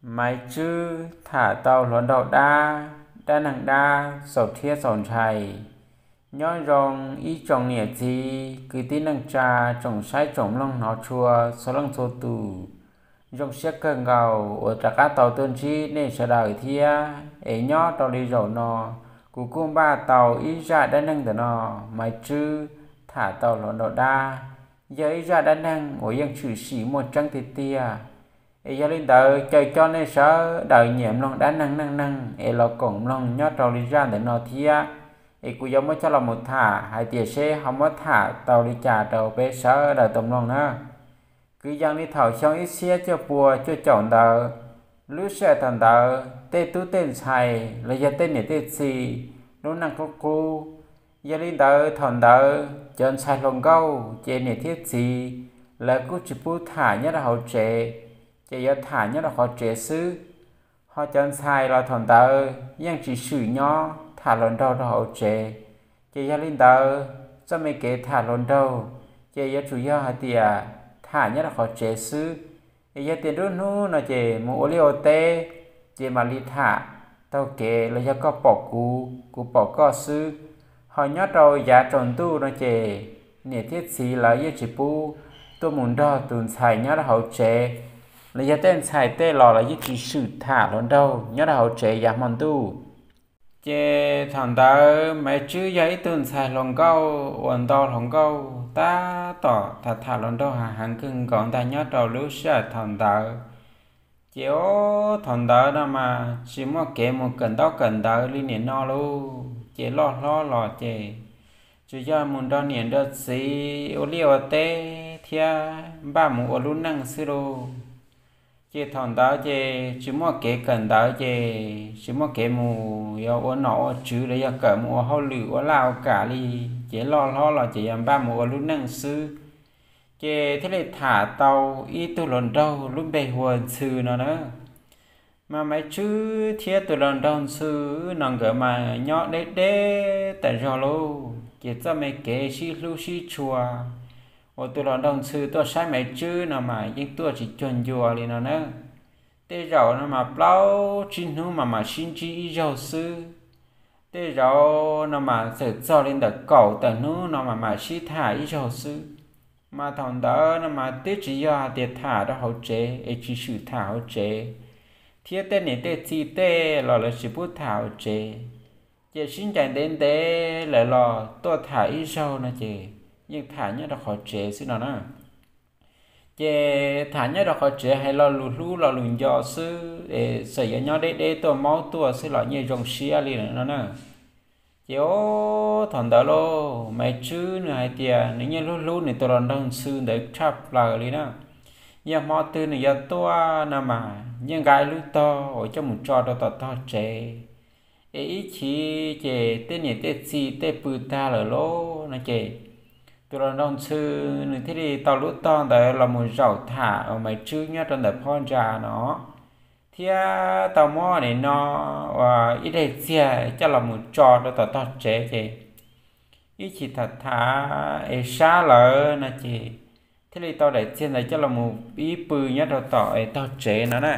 Maiv Tswb tham tau hluas nraug dab, dab neeg dab txaus rhiab txaus ntshai. Nyob zoo ib tsoom niam txiv kwv tij neej tsa, tsoom saib tsoom mloog hnov tshua txhua leej txhua tus. Zoo siab kawg nkaus uas rov qab tau tuaj ntsib nej sawv daws thiab. Es nyob rau li zaum no, kuv kuj npaj tau ib zaj dab neeg ntawm no, Maiv Tswb tham tau hluas nraug dab, yog ib zaj dab neeg uas yeej tshwm sim muaj tseeb tiag tiag. Es yog li ntawd caw coj nej sawv daws nyiam mloog dab neeg neej neeg es los koom mloog nyob rau li zaj ntawm no thiab. Es kuv yuav muab coj los mus tham hais tias seb ho muab tham tau li cas rau peb sawv daws tau mloog na. Kwv yees li thaum xyoo ib txhiab cuaj pua cuaj caum ntawd, lub sij hawm thaum ntawd tej tub tej ntxhais los yog tej niam tej txiv lub neej qub qub. Yog li ntawd thaum ntawd cov ntxhais hluas nkauj ces niam thiab txiv lawv kuj tsis pub tham nyob rau hauv tsev, ces yuav tham nyob rau qhov tsev xwb. Ho cov ntxhais los thaum ntawd yeej tsis swm nyob tham hluas nraug rau hauv tsev. Ces yog li ntawd txoj me kev tham hluas nraug ces yuav tsum yog hais tias tham nyob rau qhov tsev xwb. Es yog tias nruab hnub no ces mus ua liaj ua teb, ces mam li tham taug kev los yog koj pom kuv, kuv pom koj xwb. Ho nyob rau yav tsaus ntuj no ces niam thiab txiv lawv yeej tsis pub tuaj mus nrog tus ntxhais nyob rau hauv tsev, los yog tej ntxhais tej los lawv yeej tsis swm tham hluas nraug nyob rau hauv tsev yav hmo ntuj. Ces thaum ntawd Maiv Tswb yog ib tug ntxhais hluas nkauj uas nto hluas nkauj tab tom tham tham hluas nraug heev heev kawg nkaus ntag nyob rau lub sij hawm thaum ntawd. Ces ob thaum ntawd no mas tsis muaj kev mus kawm ntaub kawm ntawv li nim no lauj, ces loj hlob los ces tsuas yog mus nrog niam nrog txiv ua liaj ua teb thiab npaj mus ua lub neej xwb lauj. Ces thaum ntawd ces tsis muaj kev kawm ntawv ces tsis muaj kev mus yuav ua nom ua tswv los yog kawm mus ua hauj lwm ua laj ua kam li, ces loj hlob los ces yog npaj mus ua lub neej xwb. Ces thiaj li tham tau ib tug hluas nraug lub npe hu ua Ntxhw no na. Mas Maiv Tswb thiab tus hluas nraug Ntxhw no nkawd mas nyob deb deb tas zog lauj, ces txoj me kev sib hlub sib tshua uas tus hluas nraug Ntxhw tuaj saib Maiv Tswb no mas yeej tuaj tsis cuag ncua li no na. Tej zaum no mas plaub tsib hnub mas mam sib ntsib ib zaug xwb. Tej zaum no mas txawm txog li ntawm kaum tawm hnub no mas mam sib tham ib zaug xwb. Mas thaum ntawd no mas twb tsis yog hais tias tham rau hauv tsev es tsis swm tham hauv tsev, thiab tej niam tej txiv tej los lawv tsis pub tham hauv tsev. Ces sib ncaim ntev ntev lawm los tuaj tham ib zaug no ces yeej tham nyob rau qhov tsev xwb no na. Ces tham nyob rau qhov tsev hais lo lus hlub lo lus nco xwb es txawm yuav nyob deb deb tuaj maub tuaj xwb los yeej zoo siab li lawm no na. Ces ob thaum ntawd lauj, Maiv Tswb nws hais tias nws yeej hlub hlub nws tus hluas nraug Ntxhw ntawd tshaj plaws li na. Yog hmo twg nws yuav tuaj no mas yeej nqa ib lub tog uas coj mus tso rau tom tog tsev. Es ib chim ces tej niam tej txiv tej pw tag lawm lauj no ces tus hluas nraug Ntxhw nws thiaj li tau lub tog ntawd los mus zaum tham uas Maiv Tswb nyob rau ntawm phab ntsa no, thiab tau muab nim no uas ib daim txiag coj los mus tso rau tom tog tsev ces ib chim tham tham es sab lawm no ces thiaj li tau daim txiag ntawd coj los mus ib pw nyob rau tom es tog tsev no na.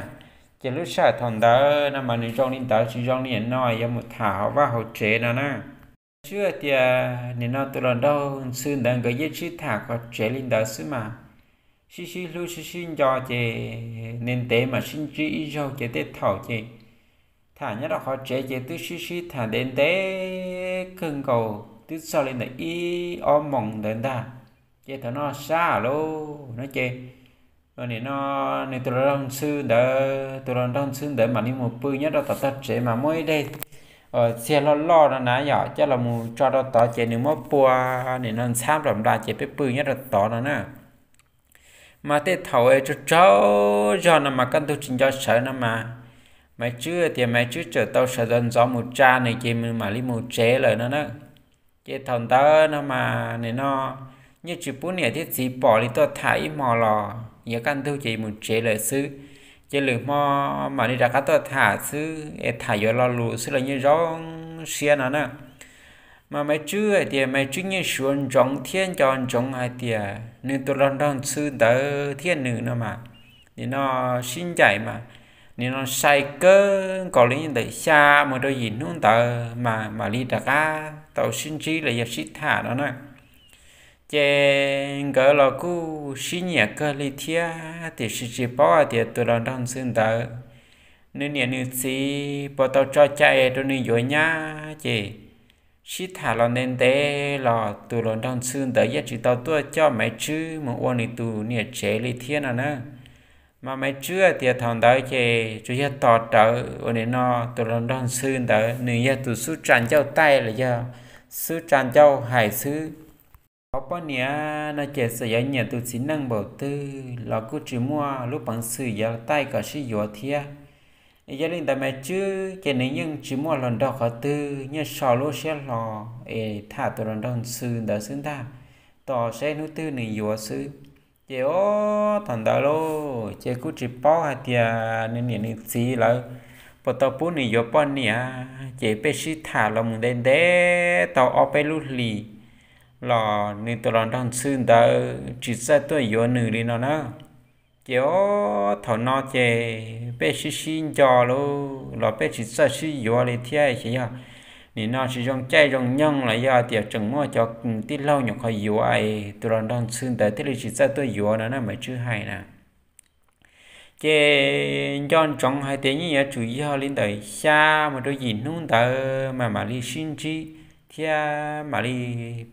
Ces lub sij hawm thaum ntawd no mas nws zoo li ntawd tsis zoo li nim no yuav mus tham hauv vaj hauv tsev no na. Twb hais tias nim no tus hluas nraug Ntxhw ntawd nkawd yeej sib tham qhov tsev li ntawd xwb mas, sib sib hlub sib sib nco ces ntev ntev mam sib ntsib ib zaug ces tej thaum ces tham nyob rau qhov tsev ces twb sib sib tham ntev ntev kawg nkaus twb txog li ntawm ib ob moos ntawd ntag. Ces thaum no sab lauj no ces nim no nws tus hluas nraug Ntxhw ntawd, tus hluas nraug Ntxhw ntawd mam li mus pw nyob rau tom tog tsev mas muab ib daim txiag loj loj no na yom coj los mus tso rau tod ces nws muab pua nim no ntxhab nplas nplas ces peb pw nyob rau tod no na. Mas tej thaum tsaug tsaug zog no mas kaj ntug tsis nco sawv no mas, Maiv Tswb tias Maiv Tswb txawm tau sawv ntxov ntxov mus tsa nws ces nws mam li mus tsev lawm no na. Ces thaum ntawd no mas nim no yeej tsis pub niam thiab txiv pom li tuaj tham ib hmo los yuav kaj ntug ces mus tsev lawm xwb. Ces lwm hmo mam li rov qab tuaj tham xwb es tham yuav lo lus xwb los yeej zoo siab no na. Mas Maiv Tswb hais tias Maiv Tswb yeej suav ntsoov thiab nco ntsoov hais tias nws tus hluas nraug Ntxhw ntawd thiab nws no mas, nim no sib ncaim mas nim no sai kawg nkaus li ntawm xya mus rau yim hnub ntawd mas mam li rov qab tau sib ntsib los yog sib tham no na. Ces nkawd los kuj sib nyiam kawg li thiab, tiam sis tsis paub hais tias tus hluas nraug ntxhw ntawd nws niam nws txiv puas tau tso cai rau nws yuav nyab. Ces sib tham los ntev ntev los tus hluas nraug ntxhw ntawd yeej tsis tau tuaj coj Maiv Tswb mus ua nws tus niam tsev li thiab no na. Mas Maiv Tswb hais tias thaum ntawd ces tsuas yog tos rawv uas nim no tus hluas nraug ntxhw ntawd nws yog tus xub tsa ncauj taij los yog xub tsa ncauj hais xwb. Qhov poj niam no ces txawm yuav nyiam tus txiv neej npaum twg los kuj tsis muaj lub peev xwm yuav taij kom sib yuav thiab. Yog li ntawd Maiv Tswb ces nws yeej tsis muaj hluas nraug qhov twg nyiaj so lub siab hlo es tham tus hluas nraug ntxhw ntawd xwb ntag, tos seb hnub twg nws yuav xwb. Ces ob thaum ntawd lauj ces kuj tsis paub hais tias nws niam nws txiv lawv puas tau pub nws yuav poj niam. Ces peb sib tham los mus ntev ntev tau ob peb lub hlis los nws tus hluas nraug ntxhw ntawd tsis txawj tuaj yuav nws li no na. Ces ob thaum no ces peb sib sib nco lauj los peb tsis txawj sib yuav li thiab, ces yog nim no tsis zoo caij zoo nyoog los yog tias tseem muaj cov tij laug nyuam qhuav yuav es tus hluas nraug ntxhw ntawd thiaj li tsis txawj tuaj yuav no na, Maiv Tswb hais na. Ces nco ntsoov hais tias yeej yuav tsum yog li ntawm xya mus rau yim hnub ntawd mas mam li sib ntsib thiab mam li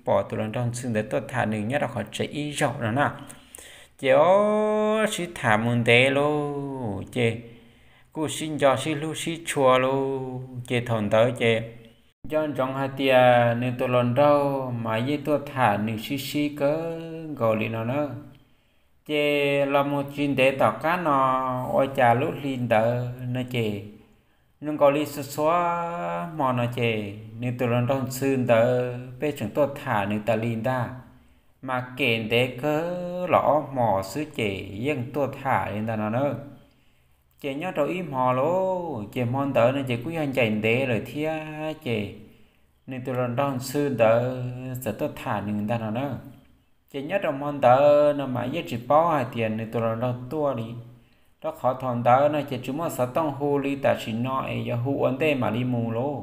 pom tus hluas nraug ntxhw ntawd tuaj tham nws nyob rau qhov tsev ib zaug no na. Ces ob sib tham mus ntev lauj ces kuj sib nco sib hlub sib tshua lauj. Ces thaum ntawd ces nco ntsoov hais tias nws tus hluas nraug mas yeej tuaj tham nws sib sib kawg nkaus li no na. Ces los mus tsis ntev tom qab no ua cas lub hli ntawd no ces zoo nkaus li txhua txhua hmo no ces nws tus hluas nraug ntxhw ntawd peb tseem tuaj tham nws tas li ntag. Mas kem ntev kawg los ob hmos xwb ces yeej tuaj tham li ntag no na. Ces nyob rau ib hmo lauj ces hmo ntawd no ces kuj yog ncaim ntev lawm thiab ces nws tus hluas nraug ntxhw ntawd txawm tuaj tham nws ntag no na. Ces nyob rau hmo ntawd no mas yeej tsis paub hais tias nws tus hluas nraug tuaj li, rau qhov thaum ntawd no ces tsis muaj xov tooj hu li tam sim no es yuav hu ua ntej mam li mus lauj.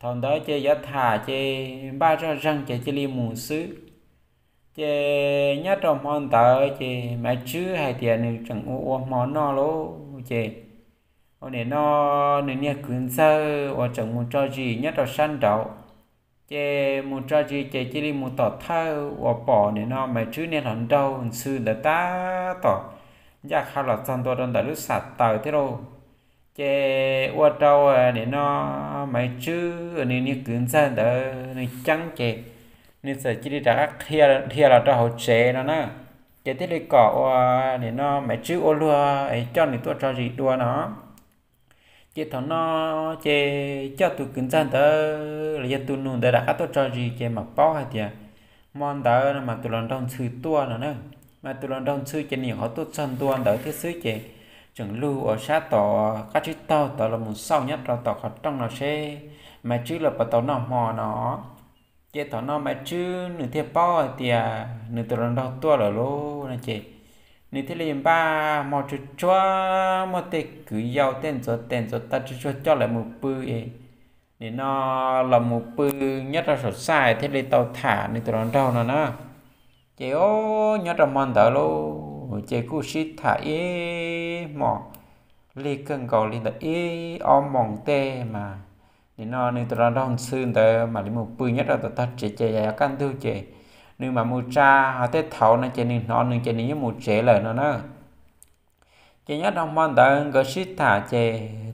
Thaum ntawd ces yuav tham ces npaj zoj zeeg ces cia li mus xwb. Ces nyob rau hmo ntawd ces Maiv Tswb hais tias nws tseem ua ua hmo noj lauj ces ua nim no nws niag kwv ntxawg uas tseem mus tso zis nyob rau sab nraud, ces mus tso zis ces cia li mus tom thawj uas pom nim no Maiv Tswb niag hluas nraug ntxhw ntawd tab tom ncaj qha los txog ntua rau ntawm lub xam taws thiab lauj. Ces ua rau nim no Maiv Tswb nws niag kwv ntxawg ntawd nws ceeb ces nws txawm cia li rov qab dhia los rau hauv tsev no na. Ces thiaj li kom ua nim no Maiv Tswb ua luag es coj nws tuaj tso zis dua no. Ces thaum no ces coj tus kwv ntxawg ntawd los yog tus nus ntawd rov qab tuaj tso zis ces mam paub hais tias hmo ntawd no mas tus hluas nraug ntxhw tuaj no na. Mas tus hluas nraug ntxhw ces nws nyuam qhuav tuaj txog ntua ntawd thiab xwb ces tseem lug ua sab tom qab tsib taug tod los mus xauj nyob rau tom qhov rooj no seb Maiv Tswb lawv puas tau noj hmo no. Ces thaum no Maiv Tswb nws thiaj paub hais tias nws tus hluas nraug tuaj lawm lauj no ces nws thiaj li npaj hmo tsuag tsuag muab tej kwv yau tej ntxuav tes ntxuav taw tsuag tsuag coj lawv mus pw es nim no los mus pw nyob rau saum txaj thiaj li tau tham nws tus hluas nraug no na. Ces o, nyob rau hmo ntawd lauj ces kuj sib tham ib hmos lig kawg nkaus li ntawm ib ob moos tej mas nim no nws tus hluas nraug ntxhw ntawd mam li mus pw nyob rau tom tog tsev ces yav kaj ntug ces nws mam mus tsa, ho tej thaud no ces nws hnov nws ces nws yeej mus tsev lawm no na. Ces nyob rau hmo ntawd nkawd sib tham ces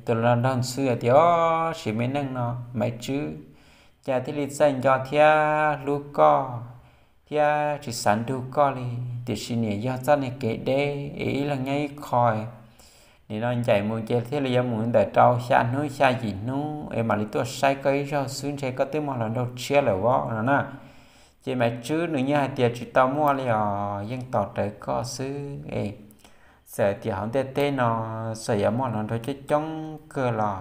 tus hluas nraug ntxhw hais tias, o, sim me neej no Maiv Tswb cas thiaj li txawj nco thiab hlub koj thiab tsis xav nrug koj li, tiam sis niam yog txoj niag kev deb es ib leeg nyob ib qho. Nim no ncaim mus ces thiaj li yuav mus ntawm rau xya hnub xya yim hnub es mam li tuaj saib koj ib zaug xwb ntshe koj twb muaj hluas nraug tshiab lawm os no na. Ces Maiv Tswb nws yeej hais tias tsis tau muaj li os, yeej tos rawv koj xwb es txawm tias hauv ntiaj teb no txawm yuav muaj hluas nraug coob coob kawg los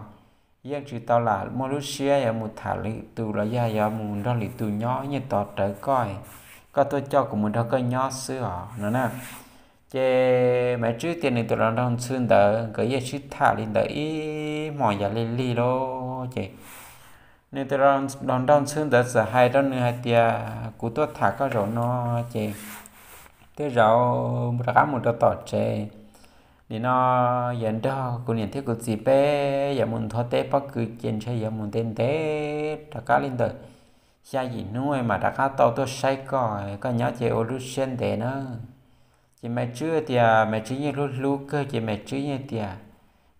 yeej tsis tau lam muaj lub siab yuav mus tham lwm tus los yog yuav mus nrog lwm tus nyob, yeej tos rawv koj, koj tuaj coj kuv mus nrog koj nyob xwb os no na. Ces Maiv Tswb thiab nws tus hluas nraug ntxhw ntawd nkawd yeej sib tham li ntawd ib hmos yam lig lig lauj. Ces nws tus hluas nraug ntxhw ntawd txawm hais rau nws hais tias, kuv tuaj tham koj zaum no ces tej zaum rov qab mus rau tom tsev. Nim no yuav nrog kuv niam thiab kuv txiv peb yuav mus nthuav teb pob kws ces ntshe yuav mus ntev ntev rov qab li ntawm xya yim hnub mam rov qab tau tuaj saib koj, koj nyob ces ua lub siab ntev na. Ces Maiv Tswb tias Maiv Tswb yeej hlub hlub kawg ces Maiv Tswb yeej tias,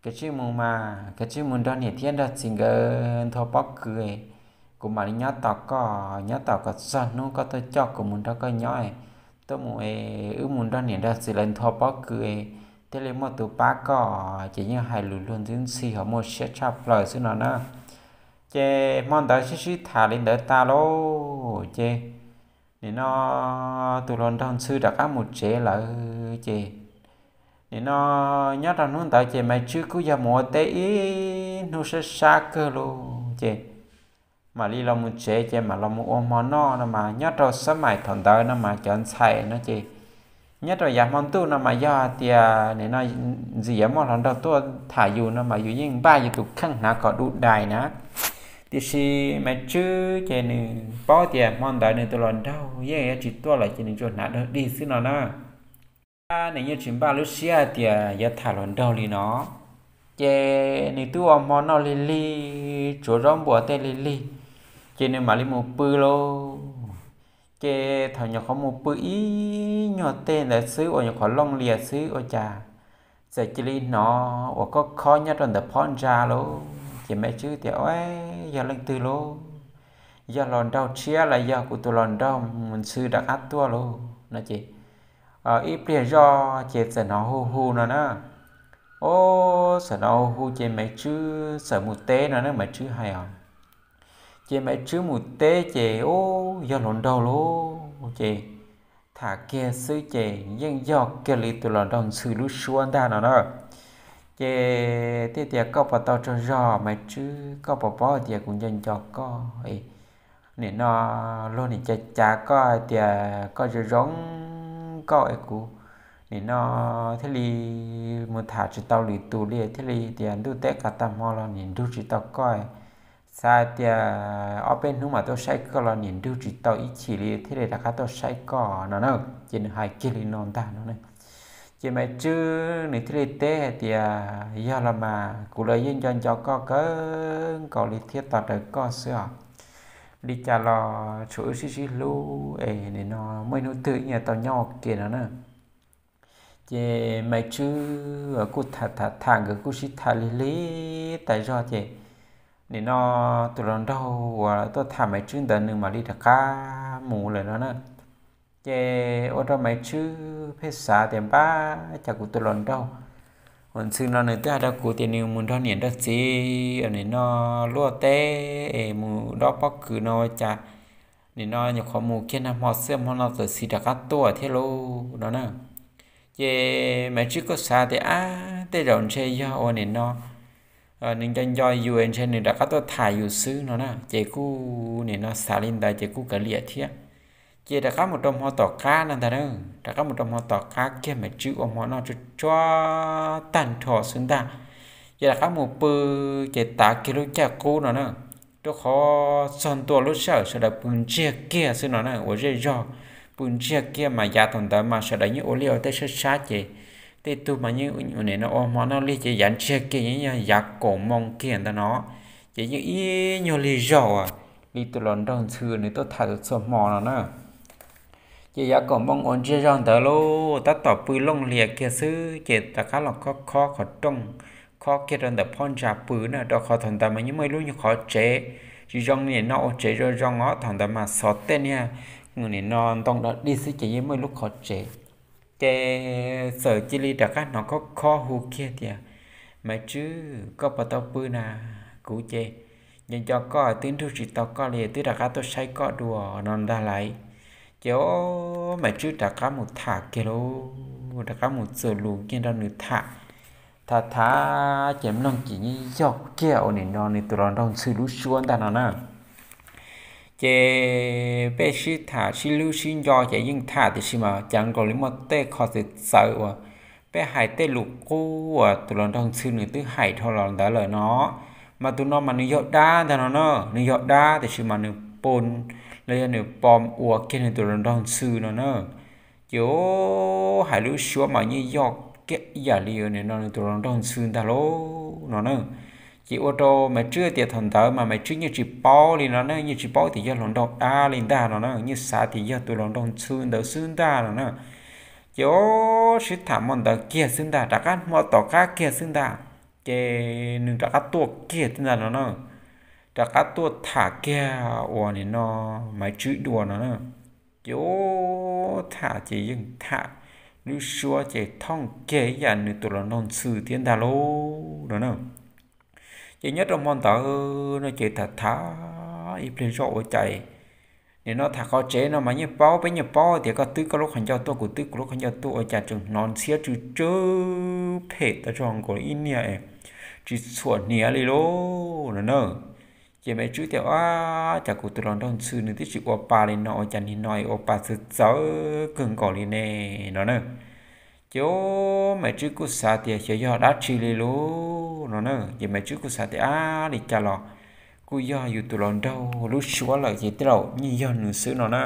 kav tsij mus mas, kav tsij mus nrog niam thiab nrog txiv nkawd nthuav pob kws, kuv mam li nyob tos koj, nyob tos kom txog hnub koj tuaj coj kuv mus nrog koj nyob, tuaj mus es wb mus nrog niam nrog txiv lawv nthuav pob kws thiaj li muaj tus pab koj. Ces yeej hais lus luag ntxhi ntxhi ho muaj siab tshaj plaws xwb no na. Ces hmo ntawd sib sib tham li ntawd tas lauj ces nim no tus hluas nraug ntxhw rov qab mus tsev lawm ces nim no nyob rau hnub ntawd ces Maiv Tswb kuj yog mus ua teb ib hnub sab sab kawg lauj ces mam li los mus tsev ces mam los mus ua hmo noj no mas nyob rau xab maim thaum ntawd no mas cov ntxhais no ces nyob rau yav hmo ntuj no mas yog hais tias nim no ntxim yuav muaj hluas nraug tuaj tham yus no mas yus yeej npaj yus tus kheej hnav kom du dais na. Tiam sis Maiv Tswb ces nws paub tias hmo ntawd nws tus hluas nraug yeej yuav tsis tuaj lawm ces nws tsuas hnav dog dig xwb no na. Nws yeej tsis npaj lub siab hais tias yuav tham hluas nraug li no. Ces nws twb ua hmo noj lig lig, tsuav zaub npua tej lig lig, ces nws mam li mus pw lauj. Ces thaum nyuam qhuav mus pw ib nyuag tej ntawd xwb uas nyuam qhuav looj lias xwb ua cas txawm cia li hnov uas khob khob nyob rau ntawm phab ntsa lauj. Ces Maiv Tswb tias, yog leej twg lauj? Yog hluas nraug tshiab los yog kuv tus hluas nraug mus ntxhw rov qab tuaj lauj no ces ib pliag zoj ces txawm hnov hu hu no na. Ob, txawm hnov hu hu ces Maiv Tswb txawm mus teb no na, Maiv Tswb hais os. Ces Maiv Tswb mus teb ces ub, yog hluas nraug lauj. Ces tham kiag xwb ces yeej yog kiag li tus hluas nraug ntxhw lub suab ntag no na. Ces thiaj tias, koj puas tau tsaug zog Maiv Tswb, koj puas paub hais tias kuv nco nco koj, nim no luag nim cav cav koj hais tias koj zoo zoo nkauj es kuv nim no thiaj li mus tham tsis tau lwm tus li, thiaj li tias ntuj teb qas tag hmo los nim nrug tsis tau koj, xav hais tias ob peb hnub mam tuaj saib koj los nim nrug tsis tau ib chim li thiaj li rov qab tuaj saib koj no na. Ces nws hais kiag li no ntag no na. Ces Maiv Tswb nws thiaj li teb hais tias, yog los mas kuv los yeej nco nco koj kawg nkaus li thiab tos rawv koj xwb os. Li cas los tsuas wb sib sib hlub es nim no muaj ib hnub twg wb yuav tau nyob ua ke no na. Ces Maiv Tswb kuj tham tham tham, nkawd kuj sib tham lig lig tas zog ces nim no tus hluas nraug uas tuaj tham Maiv Tswb ntawd nws mam li rov qab mus lawm no na. Ces ua rau Maiv Tswb pheej xav tias, npab, cas kuv tus hluas nraug uas ntxhw no nws twb hais rau kuv tias nws mus nrog niam nrog txiv nim no luaj teb es mus dob pob kws no ua cas nim no nyuam qhuav mus kiag nag hmo xwb hmo no txawm xiv rov qab tuaj thiab lauj no na. Ces Maiv Tswb kuj xav tias, ab, tej zaum ntshe yog ua nim no nws nco nco yus ntshe nws rov qab tuaj tham yus xwb no na. Ces kuj nim no xav li ntawd ces kuj kav liam thiab. Ces rov qab mus rau hmo tom qab no ntag na, rov qab mus rau hmo tom qab kiag Maiv Tswb ua hmo noj tsuag tsuag tag nrho xwb ntag. Ces rov qab mus pw, ces tav kiag lub caij qub no na, rau qhov txog ntua lub sij hawm sawv daws pw ntsiag kiag xwb no na, ua zej zog pw ntsiag kiag mas yav thaum ntawd mas sawv daws yeej ua liaj ua teb sab sab ces tej tug mas yeej nim no ua hmo noj lig ces yav ntsiag kiag yeej yog yav kaum moo kiag ntawd no. Ces yeej ib nyuag lig zog uas li tus hluas nraug ntxhw nws tuaj tham txhua hmo no na. Ces yav kaum moo uas ntsiag zog ntawd lauj, tab tom pw looj lias kiag xwb ces rov qab los khob khob qhov rooj, khob kiag rau ntawm phab ntsa pw na, rau qhov thaum ntawd mas yeej muaj ib lub nyuag qhov tsev, tsis zoo nim no ua tsev zoo zoo os, thaum ntawd mas xov tej niag nim no ntoo dog dig xwb ces yeej muaj ib lub qhov tsev. Ces txawm cia li rov qab hnov khob khob hu kiag tias, Maiv Tswb, koj puas tau pw na? Kuv ces nco nco koj twb nrug tsis tau koj li, twb rov qab tuaj saib koj dua no ntag lauj. Ces Maiv Tswb rov qab mus tham kiag lauj, rov qab mus txuas lus kiag nrog nws tham. Tham tham ces mloog ces yeej yog kiag uas nim no nws tus hluas nraug ntxhw lub suab ntag no na. Ces peb sib tham sib hlub sib nco ces yeej tham tiam sis mas cas nkaus li muaj tej qho txawv txawv uas peb hais tej lus qub uas tus hluas nraug ntxhw nws twb hais dhau los ntawd lawm no. Mas tus no mas nws yog dab ntag no na, nws yog dab tiam sis mas nws pos, los yog nws pos ua kiag nws tus hluas nraug ntxhw no na. Ces hais lub suab mas yeej yog kiag ib yam li nim no nws tus hluas nraug ntxhw ntag lauj no na. Ces ua rau Maiv Tswb tias thaum ntawd mas Maiv Tswb yeej tsis paub li no na, yeej tsis paub tias yog hluas nraug dab li ntag no na, yeej xav tias yog tus hluas nraug ntxhw ntawd xwb ntag no na. Ces sib tham hmo ntawd kiag xwb ntag, rov qab hmo tom qab kiag xwb ntag, ces nws rov qab tuaj kiag xwb ntag no na. Rov qab tuaj tham kiag uas nim no Maiv Tswb dua no na. Ces tham ces yeej tham lub suab ces thooj kiag ib yam nws tus hluas nraug ntxhw thiab ntag lauj no na. Ces nyob rau hmo ntawd no ces tham tham ib pliag zoj ua cas, nim no tham qhov tsev no mas yeej paub, peb yeej paub tias koj twb koj lub qhov ncauj tuaj, kuv twb kuv lub qhov ncauj tuaj, ua cas tseem hnov ntxhiab tsw tsw phem tau zoo nkaus ib niag tsis txhuam hniav li lauj no na. Ces Maiv Tswb tias, Ab, cas kuv tus hluas nraug ntxhw nws twb tsis ua pa li no, ua cas nim no ua pa txawv txawv kawg nkaus li ne no na. Ces Maiv Tswb kuj xav tias xyov yog dab tsi li lauj no na. Ces Maiv Tswb kuj xav tias, Ab, li cas los kuj yog yus tus hluas nraug lub suab lawm ces tej zaum yeej yog nws xwb no na.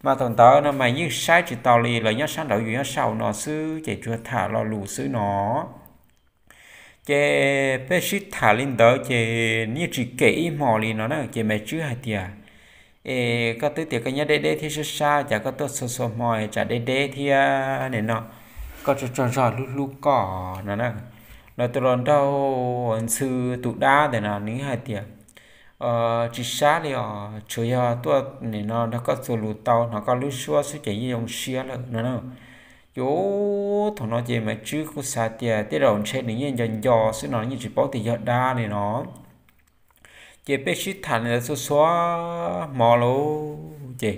Mas thaum ntawd no mas yeej saib tsis tau li, lawv nyob sab nraud yus nyob sab hauv no xwb ces tsuas tham lo lus xwb no. Ces peb sib tham li ntawd ces yeej tsis kem ib hmo li no na. Ces Maiv Tswb hais tias, Es koj twb tias koj nyob deb deb thiab sab sab, cas koj tuaj txhua txhua hmo tsam deb deb thiab nim no koj tsaug tsaug zog hlub hlub koj no na. Los tus hluas nraug ntxhw tus dab ntawd no nws hais tias, Tsis sab li os, tsuas yog tuaj nim no nrog koj txuas lus tau hnov koj lub suab xwb ces yeej zoo siab lawm no na. Ces thaum no ces Maiv Tswb kuj xav tias tej zaum ntshe nws yeej nco nco xwb no, yeej tsis paub tias yog dab li no. Ces peb sib tham li ntawd txhua txhua hmo lauj. Ces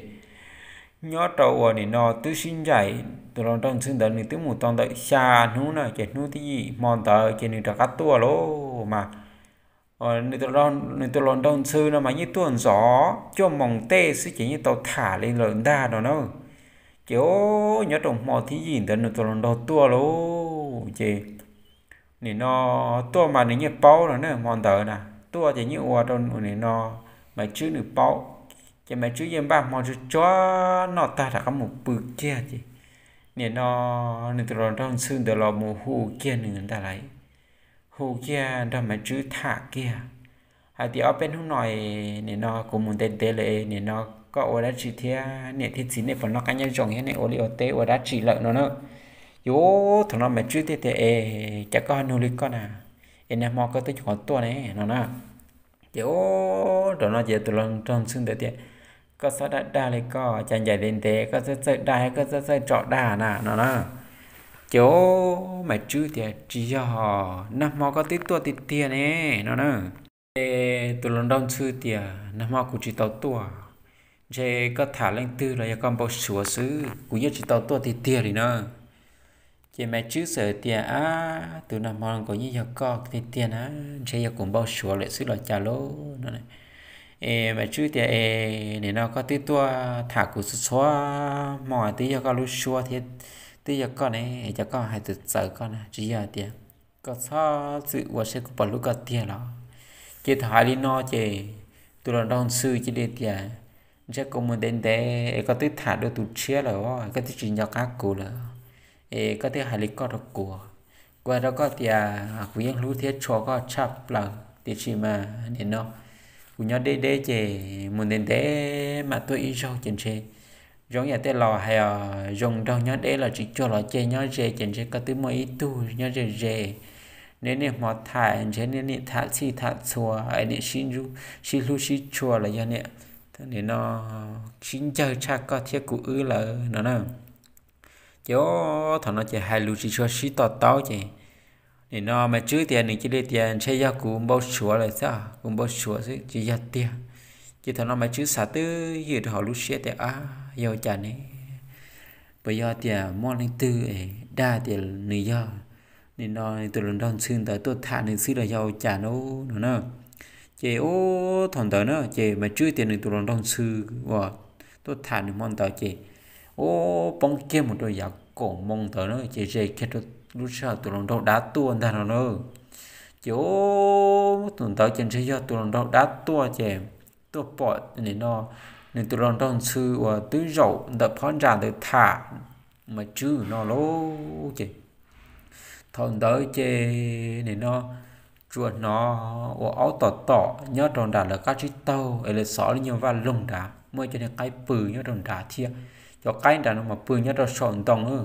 nyob rau uas nim no twb sib ncaim tus hluas nraug ntxhw ntawd nws twb mus tau ntawm xya hnub na, ces hnub thib yim hmo ntawd ces nws rov qab tuaj lauj mas. Nws tus hluas nraug ntxhw no mas yeej tuaj ntxov cuaj moos tej xwb ces yeej tau tham li lawm ntag no na. Ces nyob rau hmo thib yim ntawd nws tus hluas nraug tuaj lauj. Ces nim no tuaj mas nws yeej paub no na, hmo ntawd na tuaj ces yeej ua rau nim no Maiv Tswb nws paub. Ces Maiv Tswb yeej npaj hmo tsuag tsuag noj tag rov qab mus pw kiag ces nim no nws tus hluas nraug ntxhw ntawd los mus hu kiag nws ntag lauj. Hu kiag nrog Maiv Tswb tham kiag hais tias, Ob peb hnub no nim no kuv mus ntev ntev lawm, nim no koj ua dab tsi thiab niam thiab txiv nej puas noj qab nyob zoo thiab nej ua liaj ua teb ua dab tsi lawm no na. Ces thaum no Maiv Tswb thiaj tias, Es cas koj ho nug li koj na, es nag hmo koj twb nyuam qhuav tuaj ne no na. Ces ub, thaum no ces tus hluas nraug ntxhw ntawd tias, Koj txhob dag dag li koj, cas ncaim ntev ntev koj txawj txawj dag thiab koj txawj txawj tsom dag na no na. Ces Maiv Tswb tias, Tsis yog, nag hmo koj twb tuaj tiag tiag ne no na. Ces tus hluas nraug ntxhw tias, Nag hmo kuv tsis tau tuaj, ntshe koj tham leej twg los yog koj npau suav xwb, kuv yeej tsis tau tuaj tiag tiag li na. Ces Maiv Tswb txawm tias, Ab, tus nag hmo nkaus yeej yog koj tiag tiag na, ntshe yog kuv npau suav lawm xwb los cas lauj no. Es Maiv Tswb tias, Es nim no koj twb tuaj tham kuv txhua txhua hmo twb yog koj lub suab thiab, twb yog koj ne, es cas koj hais txawv txawv koj na, tsis yog tias koj txhob txwm ua saib kuv puas hlub koj tiag los? Ces thaum hais li no ces tus hluas nraug ntxhw cia li tias, Ntshe kuv mus ntev ntev es koj twb tham dua tus tshiab lawm, koj twb tsis nco qab kuv lawm, es koj twb hais li koj rau kuv. Kuv hais rau koj tias kuv yeej hlub thiab tshua koj tshaj plaws, tiam sis mas nim no kuv nyob deb deb ces mus ntev ntev mam tuaj ib zaug ces ntshe zoo yam tej laus hais os, zoo nraug nyob deb los tsis cuag los ceg nyob ze, ces ntshe koj twb muaj ib tug nyob ze ze. Neb niaj hmo tham, ntshe neb niaj tham txhij tham txhua, niaj sib hlub sib tshua los yog niaj nim no sib ncawg tshaj koj thiab kuv wb lawm no na. Ces thaum no ces hais lus tsis tshua sib to taub ces nim no Maiv Tswb tias, nws cia li tias, Ntshe yog kuv npau suav lawm xwb, kuv npau suav xwb tsis yog tiag. Ces thaum no Maiv Tswb xav twb ywm rau hauv lub siab tias, Ab, yog cas ne? Puas yog tias muaj leej twg dag tias nws yog nim no tus hluas nraug ntxhw ntawd tuaj tham nws xwb los yog ua cas no no na? Ces ub thaum ntawd na ces Maiv Tswb tias nws tus hluas nraug ntxhw uas tuaj tham nws hmo ntawd ces ub poob kiag mus rau yav kaum moo ntawd na ces ze kiag rau lub sij hawm tus hluas nraug dab tuaj ntag no na. Ces ub thaum ntawd ces ntshe yog tus hluas nraug dab tuaj ces tuaj pom nim no nws tus hluas nraug ntxhw uas twb zaum ntawm phab ntsa ntawd tham Maiv Tswb no lauj. Ces thaum ntawd ces nim no tsuas hnov ua aub tom tom nyob rau nram lawv qab tsib taug es lawv xov lub nyuag vaj loog nrad, muaj cov niag qaib pw nyob rau nrad thiab. Cov qaib nrad no mas pw nyob rau saum ntoo,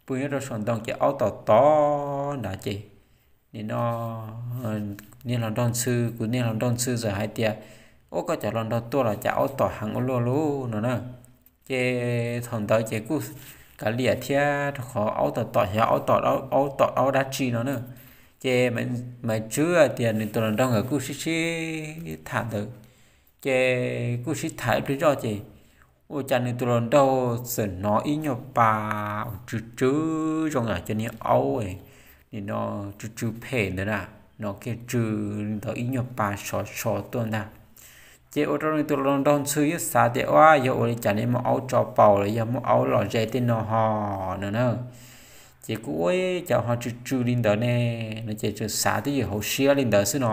pw nyob rau saum ntoo ces aub tom tom nrad ces nim no niag hluas nraug ntxhw, kuv niag hluas nraug ntxhw txawm hais tias, Ub, koj cov hluas nraug tuaj los cas aub tom heev ua luaj lauj no na. Ces thaum ntawd ces kuj kav liam thiab rau qhov aub tom tom xyov aub tom aub tom aub dab tsi no na. Ces Maiv Tswb tias nws tus hluas nraug nkawd kuj sib sib tham ntawd, ces kuj sib tham ib pliag zoj ces ua cas nws tus hluas nraug txawm hnov ib nyuag pas uas tsw tsw zoo yam cov niag aub nim no tsw tsw phem ntawd na, hnov kiag tsw li ntawd ib nyuag pas sov so tuaj ntag. Ces ua rau nws tus hluas nraug ntxhw yeej xav tias, Ua, yog ua li cas ne, muaj aub tso paus los yog muaj aub los ze tej no ho no na. Ces kuj ua cas ho tsw tsw li ntawd ne no ces txawm xav twj ywm hauv siab li ntawd xwb no.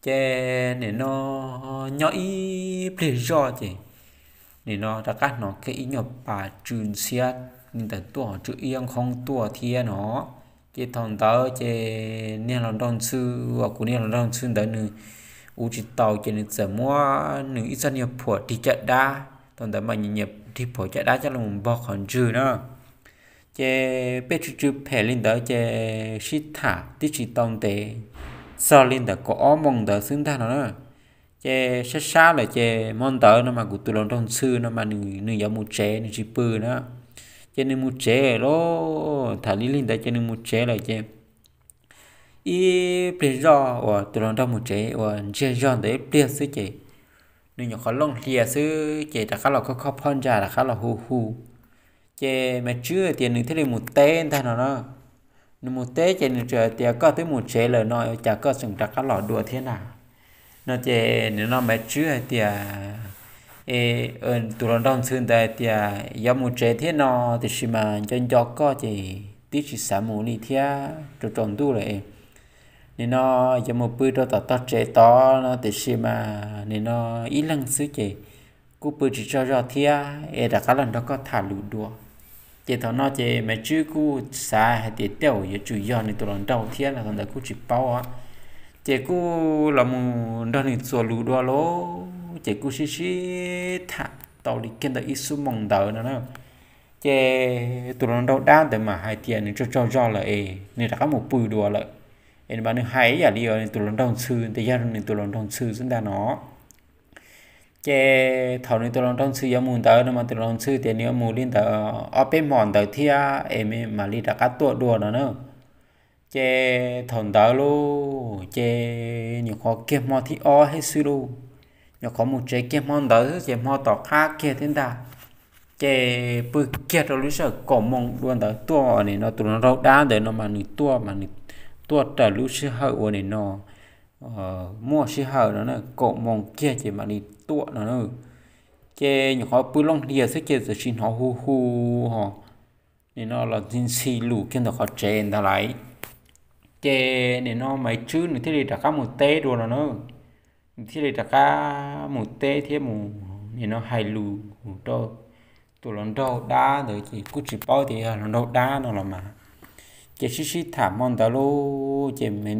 Ces nim no nyob ib pliag zoj ces nim no rov qab hnov kiag ib nyuag pas tsw ntxhiab li ntawd tuaj ho tsw iab nkhoob tuaj thiab no. Ces thaum ntawd ces niag hluas nraug ntxhw, uas kuv niag hluas nraug ntxhw ntawd nws ua tsis tau ces nws txawm muab nws ib txoj niag phuam rig caj dab, thaum ntawd mas nyiam nyiam rig phuam caj dab coj los npog qhov ntswg na. Ces pheej tsw tsw phem li ntawd ces sib tham twb tsis tau ntev, txog li ntawm kaum ob moos ntawd xwb ntag no na. Ces sab sab lawm ces hmo ntawd no mas kuv tus hluas nraug ntxhw no mas nws yuav mus tsev, nws tsis pw na. Ces nws mus tsev lauj, tham li li ntawd ces nws mus tsev lawm ces ib pliag zoj uas tus hluas nraug mus tsev uas ntsiag zog ntawd ib pliag xwb ces nws nyuam qhuav looj hlias xwb ces rov qab los khob khob phab ntsa rov qab los hu hu. Ces Maiv Tswb tias nws thiaj li mus teb ntag no na. Nws mus teb ces nws txawm tias, Koj twb mus tsev lawm no cas koj tseem rov qab los dua thiab na? No ces nim no Maiv Tswb hais tias, E, tus hluas nraug ntxhw ntawd hais tias yuav mus tsev thiab no, tiam sis mas nco nco koj ces twb tsis xav mus li thiab, rau tsaus ntuj lawm. Nim no yuav mus pw rau tom tog tsev tod no, tiam sis mas nim no ib leeg xwb ces kuj pw tsis tsaug zog thiab, es rov qab los nrog koj tham lus dua. Ces thaum no ces Maiv Tswb kuj xav hais tias tej zaum yuav tsum yog nws tus hluas nraug thiab no, thaum ntawd kuj tsis paub. Ces kuj los mus nrog nws txuas lus dua lauj, ces kuj sib sib tham tau li kiag ntawm ib xuab moos ntawd no na. Ces tus hluas nraug dab ntawd mas hais tias nws tsaug tsaug zog lawm es nws rov qab mus pw dua lawm. Es mas nws hais ib yam li nws tus hluas nraug ntxhw, tias yog nws tus hluas nraug ntxhw xwb ntag no. Ces thaum nws tus hluas nraug ntxhw yuav mus ntawd no mas tus hluas nraug ntxhw tias nws yuav mus li ntawd ob peb hmos ntawd thiab es mam li rov qab tuaj dua no na. Ces thaum ntawd lauj, ces nyuam qhuav kiag hmo thib ob thiab xwb lauj. Nyuam qhuav mus tsev kiag hmo ntawd xwb ces hmo tom qab kiag thiab ntag. Ces pw kiag rau lub sij hawm kaum moos dua ntawd tuaj, nim no tus hluas nraug dab ntawd no mas nws tuaj mas nws tuaj raws lub sij hawm uas nim no muaj sij hawm no na, kaum moos kiag ces mam li tuaj no na. Ces nyuam qhuav pw looj hlias xwb ces txawm sim hnov hu hu ho nim no los ntxhi ntxhi lus kiag ntawm qhov tsev ntag lauj. Ces nim no Maiv Tswb nws thiaj li rov qab mus teb dua no na. Nws thiaj li rov qab mus teb thiab mus nim no hais lus rau tus hluas nraug dab ntawd ces kuj tsis paub tias yog hluas nraug dab no los mas. Ces sib sib tham hmo ntawd lauj, ces Maiv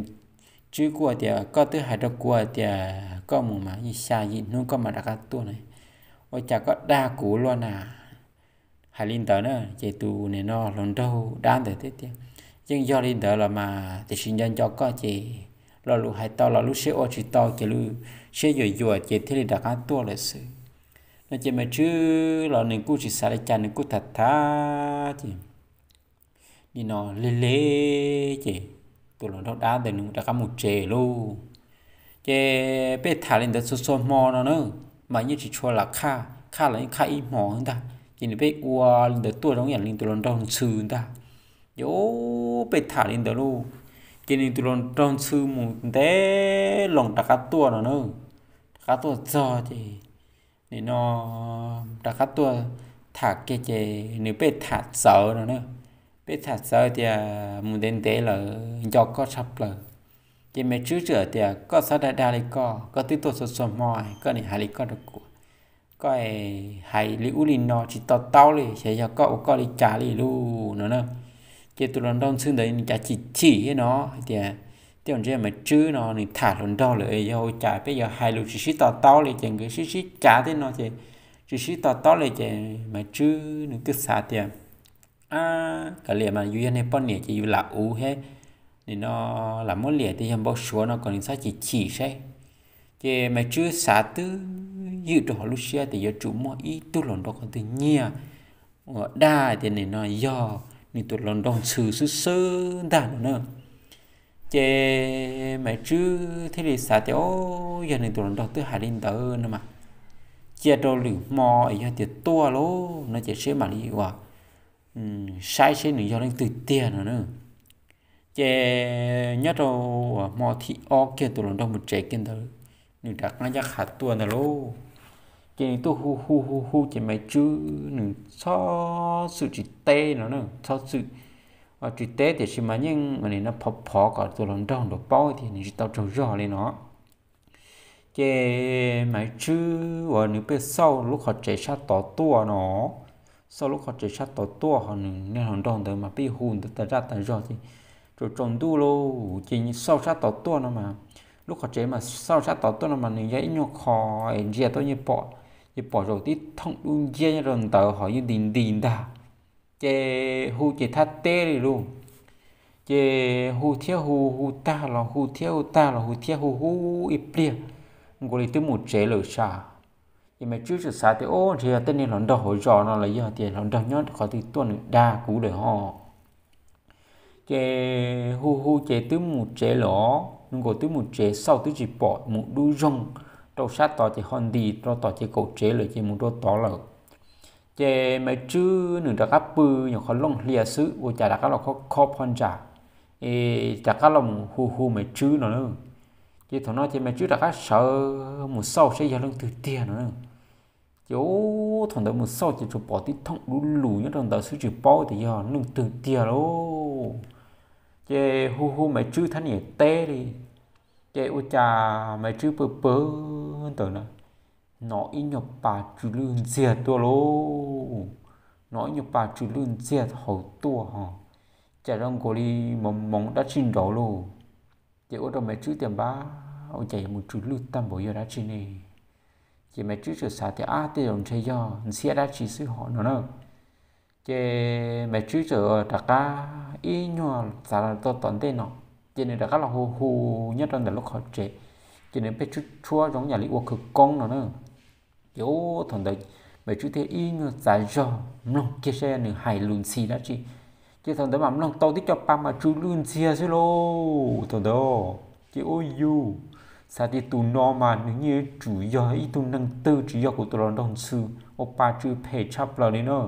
Tswb kuj hais tias, Koj twb hais rau kuv hais tias koj mus mas xya yim hnub koj mam rov qab tuaj na, ua cas koj dag kuv luaj na? Hais li ntawd na, ces tus nim no hluas nraug dab ntawd thiaj tias, Yeej yog li ntawd los mas, tiam sis nco nco koj ces lo lus hais tau los lub siab ua tsis tau ces lub siab yuam yuam ces thiaj li rov qab tuaj lawm xwb. No ces Maiv Tswb los nws kuj tsis xav li cas, nws kuj tham tham ces nim no lig lig ces tus hluas nraug dab ntawd nws rov qab mus tsev lauj. Ces peb tham li ntawd txhua txhua hmo no na, mas yeej tsis tshua lam qhaj, qhaj los yeej qhaj ib hmo ntag. Ces nws pheej ua li ntawd tuaj zoo yam li tus hluas nraug ntxhw ntag. Ces peb tham li ntawd lauj, Ces nws tus hluas nraug ntxhw mus ntev loo rov qab tuaj no na. Rov qab tuaj txog ces nim no rov qab tuaj tham kiag ces nws pheej tham txawv no na. Pheej tham txawv tias mus ntev ntev lawm nco koj tshaj plaws. Ces Maiv Tswb txawm tias koj txhob dag dag li koj, koj twb tuaj txhua txhua hmo koj nim hais li koj rau kuv, koj hais li ub li no tsis to taub li, xyov yog koj ua koj li cas li lauj no na. Ces tus hluas nraug ntxhw ntawd nws cav chim chim thiab no hais tias tej zaum ntshe Maiv Tswb no nws tham hluas nraug lawm, yog ua cas peb yuav hais lus tsis sib to taub li, ces nkawd sib sib cav tej no ces tsis sib to taub li ces Maiv Tswb nws twb xav tias, ab, kav liam mas yus yog niag poj niam ces yus lam uv thiab, nim no lam muab liam tias yog npau suav no kom nws txhob chim chim saib. Ces Maiv Tswb xav twb ywm rau hauv lub siab tias yuav tsum muaj ib tug hluas nraug qhov twg nyiag uas dag tias nim no yog nws tus hluas nraug ntxhw xwb xwb ntag no na. Ces Maiv Tswb thiaj li xav tias, o, yog nws tus hluas nraug twb hais li ntawd no mas cia rau lwm hmo es yog tias tuaj lauj no ces seb mam li uas saib seb nws yog leej twg tiag no na. Ces nyob rau hmo thib ob kiag tus hluas nraug mus tsev kiag ntawd, nws rov qab ncaj qha tuaj ntag lauj. Ces nws tuaj hu hu hu hu ces Maiv Tswb nws txhob txwm tsis teb no na, txhob txwm tsis teb tiam sis mas yeej nim no phov phov kom tus hluas nraug nrov paub tias nws tsis tau tsaug zog li no. Ces Maiv Tswb uas nws pheej xauj lub qhov tsev sab tod tuaj no, xauj lub qhov tsev sab tod tuaj ho nws niag hluas nraug ntawd mas pheej hu ntawd tas zaj tas zog ces tsaus tsaus ntuj lauj ces xauj sab tod tuaj no mas, lub qhov tsev mas xauj sab tod tuaj no mas nws yog ib nyuag qho es ntsia tuaj yeej pom, ces pom zaum tib thooj dub nciab nyob rau ntawd ho yeej nti nti ntag. Ces hu ces thab teb li lauj. Ces hu thiab hu, hu tag los hu thiab hu tag los hu thiab hu hu ib pliag nkaus li twb mus tsev lawm sas. Ces Maiv Tswb txawm xav tias, o, ntshe yog tej niag hluas nraug hauv zos no los yog tias hluas nraug nyob qhov twg tuaj nws dag kuv lawm ho. Ces hu hu ces twb mus tsev los, nkaus twb mus tsev xauj twb tsis pom, mus dub zoog rau sab tod ces ho nti rau tom ces kaum tsev lawm ces mus rau tod lawm. Ces Maiv Tswb nws rov qab pw nyuam qhuav looj hlias xwb ua cas rov qab los khob khob phab ntsa, es rov qab los mus hu hu Maiv Tswb no na. Ces thaum no ces Maiv Tswb rov qab sawv mus xauj saib yog leej twg tiag no na. Ces ub, thaum ntawd mus xauj ces tsuas pom tib thooj dub lus nyob rau ntawd xwb tsis paub tias yog leej twg tiag lauj. Ces hu hu Maiv Tswb thab niam teb li. Ces ua cas Maiv Tswb pw pw ntawd na, hnov ib nyuag pa tsw lwj ntxiag tuaj lauj. Hnov ib nyuag pa tsw lwj ntxiag hauv tuaj ho, cas zoo nkaus li moov moov dab tsi nraud lauj. Ces ua rau Maiv Tswb tias, npab, ua cas yuav mus tsw lwj tag npaum yog dab tsi ne? Ces Maiv Tswb txawm xav tias, ab, tej zaum ntshe yog ntxhiab dab tsi xwb hos no na. Ces Maiv Tswb txawm rov qab ib nyuag txav los txog tom ntej no, ces nws rov qab los hu hu nyob rau ntawm lub qhov tsev, ces nws pheej tshuab tshuab zoo yam li ua khawv koob no na. Ces ub, thaum ntawd Maiv Tswb thiaj ib nyuag txav zog mloog kiag saib nws hais lus ntxhi dab tsi. Ces thaum ntawd mas mloog tau tib co pa mas tsw lwj ntxiag xwb lauj thaum ntawd. Ces ub, yus xav tias tus no mas nws yeej yuav tsum yog ib tug neeg twg tsis yog kuv tus hluas nraug ntxhw, ua pa tsw phem tshaj plaws li na.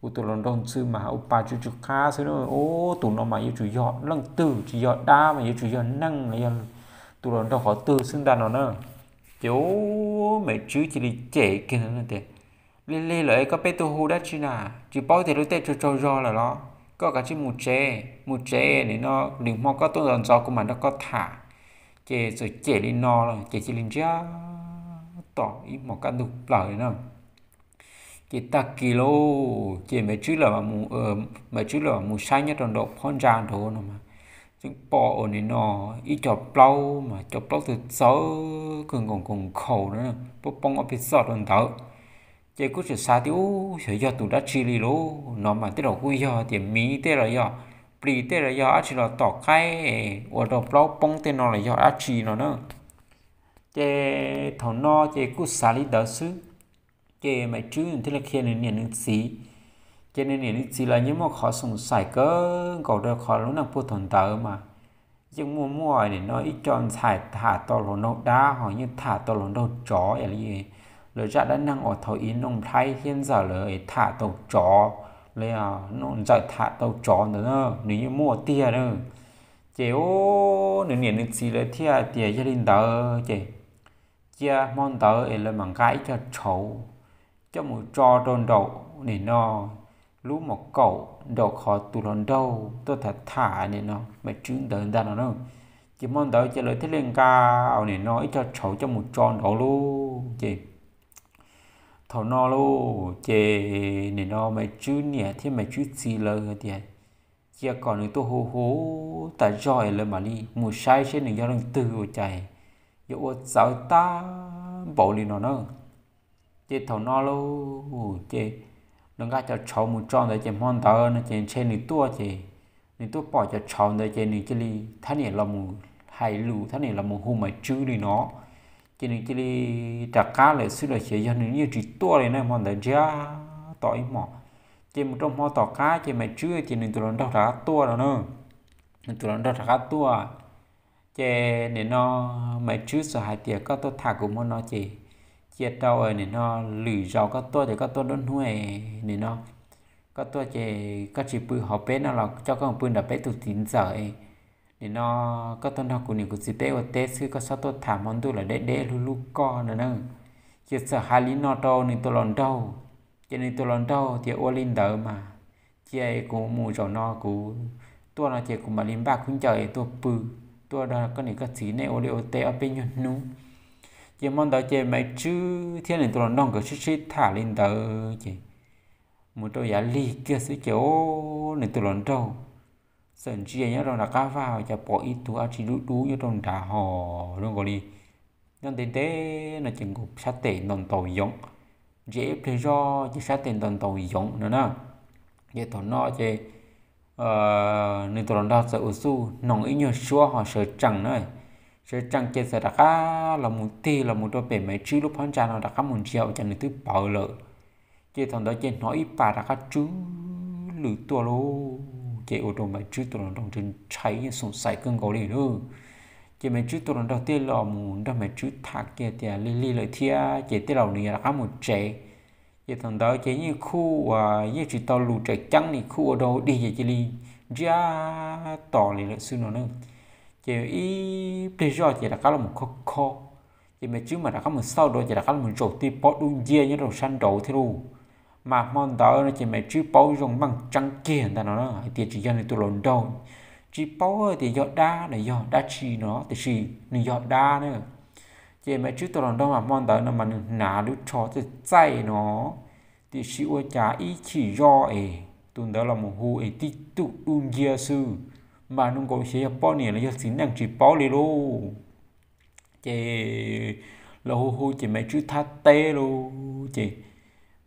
Kuv tus hluas nraug ntxhw mas ua pa tsw tsw qab xwb na. Ub, tus no mas yuav tsum yog leej twg, tsis yog dab mas yuav tsum yog neeg los yog tus hluas nraug qhov twg xwb ntag no na. Ces ub, Maiv Tswb cia li cem kiag tias, lig lig lawm koj pheej tuaj hu dab tsi na? Tsis paub tias luag tej tsaug tsaug zog lawm los? Koj kav tsij mus tsev, mus tsev nim no lwm hmo koj tuaj ntxov ntxov kuv mam nrog koj tham. Ces txawm cem li no lawm ces cia li ntsiag to ib hmos kaj ntug plaws li na. Ces tag kis lauj, ces Maiv Tswb lawv, Maiv Tswb lawv mus saib nyob rau nraum phab ntsa nraud no mas, tseem pom uas nim no ib co plaub mas cov plaub txawv txawv kawg nkaus nkaus nkhaus na, poob poob ob peb txoj rau ntawd. Ces kuj tseem xav tias, ub, xyov yog tus dab tsi li lauj, no mas tej zaum kuj yog tias miv tej los yog plis tej los yog dab tsi los tom qaib ua rau plaub poob tej no los yog dab tsi no na. Ces thaum no ces kuj xav li ntawd xwb. Ces Maiv Tswb thiaj li qhia nws niam nws txiv. Ces nws niam nws txiv los yeej muaj qhov xoom xaim kawg nkaus rau qhov lub neej puag thaum ntawd mas yeej muaj muaj nim no ib co ntxhais tham tau hluas nraug dab ho yeej tham tau hluas nraug tsov ib yam li lawv zaj dab neeg uas thaum ub Nooj Nplhaib thiab Ntxawm lawv tham tau tsov, los yog Ntxawm tham tau tsov ntawd na, nws yeej muaj tiag na. Ces nws niam nws txiv lawv thiaj tias yog li ntawd ces cia hmo ntawd es lawv mam nqa ib co tshauv coj mus tso rau nraum nim no lub mos kaum nraum qhov tus hluas nraug tuaj tham tham nim no Maiv Tswb ntawd ntag no na. Ces hmo ntawd ces lawv thiaj li nqa nim no ib co tshauv coj mus tso nraud lauj. Ces thaum no lauj ces nim no Maiv Tswb niam thiab Maiv Tswb txiv lawv tias cia kom nws tuaj hu hu tas zog es lawv mam li mus saib seb nws yog leej twg ua cas yuav ua txawv tag npaum li no na. Ces thaum no lauj ces lawv nqa cov tshauv mus tso ntawd ces hmo ntawd no ces ntshe nws tuaj ces nws tuaj pom cov tshauv ntawd ces nws cia li thab niam los mus hais lus, thab niam los mus hu Maiv Tswb li no. Ces nws cia li rov qab lawm xwb los xyov yog nws yeej tsis tuaj li na, hmo ntawd ntsiag to ib hmos. Ces mus rau hmo tom qab ces Maiv Tswb tias nws tus hluas nraug rov qab tuaj no na. Nws tus hluas nraug rov qab tuaj ces nim no Maiv Tswb txawm hais tias koj tuaj tham kuv hmo no ces cia rau nim no lwm zaus koj tuaj ces koj tuaj nruab hnub nim no koj tuaj ces koj tsis pw hauv peb no los coj koj mus pw nram peb tus txiv ntxawm. Nim no koj tuaj nrog kuv niam kuv txiv peb ua teb xwb, koj txhob tuaj tham, hmo ntuj lawm deb deb hlub hlub koj no na. Ces txawm hais li no rau nws tus hluas nraug, ces nws tus hluas nraug tias ua li ntawd mas cia kuv mus, zaum no kuv tuaj no ces kuv mam li npaj khaub ncaws es tuaj pw, tuaj nrog koj niam koj txiv nej ua liaj ua teb ob peb nyuag hnub. Ces hmo ntawd ces Maiv Tswb thiab nws tus hluas nraug nkawd sib sib tham li ntawd ces mus rau yav lig kiag xwb ces nws tus hluas nraug txawm ntsia nyob rau nram qab vaj cas pom ib tug dab tsi dub dub nyob rau nrad hos zoo nkaus li nyob ntev ntev no ces nkaus sab tes ntaus ntaus yoov, ntsia ib pliag zoj ces sab tes ntaus ntaus yoov no na. Ces thaum no ces nws tus hluas nraug txawm ua xub hnoos ib nyuag suab ho sawv tsees na. Sawv tsees ces txawm rov qab los mus tig los mus rau pem Maiv Tswb lub phab ntsa no rov qab mus ntsia ua cas nws twb pawv lawm. Ces thaum ntawd ces hnov ib pas rov qab tsw lwm tuaj lauj. Ces ua rau Maiv Tswb tus hluas nraug ntshai ntshai yeej xoom xaiv kawg nkaus li lauj. Ces Maiv Tswb tus hluas nraug thiaj los mus nrog Maiv Tswb tham kiag tias lig lig lawm thiab ces tej laus nws yuav rov qab mus tsev. Ces thaum ntawd ces yeej khuj uas yeej tsis tau lus tseem ceeb li, khuj ua rau dig ces cia li ntsiag to li lawm xwb no na. Ces ib pliag zoj ces rov qab los mus khob khob, ces Maiv Tswb mas rov qab mus xauj dua ces rov qab los mus zaum tib pob dub nciab nyob rau sab nraud thiab lauj. Mas hmo ntawd no ces Maiv Tswb paub zoo meej tseeb kiag ntag no na hais tias tsis yog nws tus hluas nraug, tsis paub tias yog dab los yog dab tsi no tiam sis nws yog dab na. Ces Maiv Tswb tus hluas nraug mas hmo ntawd no mas nws hnav lub tsho txaij txaij no, tiam sis ua cas ib chim zoj es tus ntawd los mus hu es tib tug dub nciab xwb, mas zoo nkaus xyov yog poj niam los yog txiv neej tsis paub li lauj. Ces los hu hu ces Maiv Tswb thab teb lauj. Ces